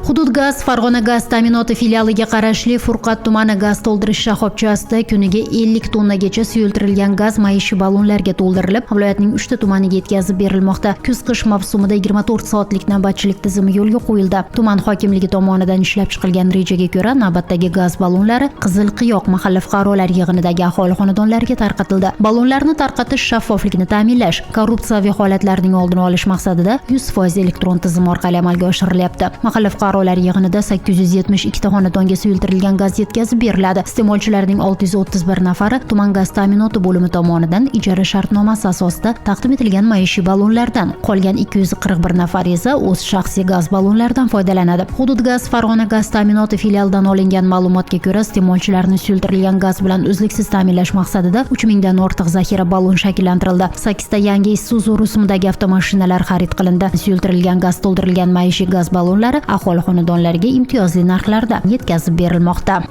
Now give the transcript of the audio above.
Hudud gaz Farg'ona gaz ta'minoti filialiga qarashli Furqat tumani gaz to'ldirish shoxobchasida kuniga 50 tonnagacha suyultirilgan gaz maishiy ballonlarga to'ldirilib, viloyatning 3 ta tumaniga yetkazib berilmoqda. Kuz-qish mavsumida 24 soatlik navbatchilik tizimi yo'lga qo'yildi. Tuman hokimligi tomonidan ishlab chiqilgan rejaga ko'ra, navbatdagi gaz ballonlari Qizil Qiyoq mahalla fuqarolar yig'inidagi aholi xonadonlariga tarqatildi. Ballonlarni tarqatish shaffoflikni ta'minlash, korrupsiyaviy holatlarning oldini olish maqsadida 100% elektron tizim orqali amalga oshirilyapti. Mahalla fuqarolar yig'inida 872 ta xonadonga suyultirilgan gaz yetkazib beriladi. Iste'molchilarning 631 nafari tuman gaz ta'minoti bo'limi tomonidan ijara shartnomasi asosida taqdim etilgan maishiy ballonlardan, qolgan 241 nafari esa o'z shaxsiy gaz ballonlaridan foydalanadi. Hudud gaz Farg'ona gaz ta'minoti filialidan olingan ma'lumotga ko'ra, iste'molchilarni suyultirilgan gaz bilan uzluksiz ta'minlash maqsadida 3000 dan ortiq zaxira ballon shakllantirildi. 8 ta yangi Isuzu rusumidagi avtomashinalar xarid qilindi. Suyultirilgan gaz to'ldirilgan maishiy gaz ballonlari aholi xonadonlariga imtiyozli narxlarda yetkazib berilmoqda.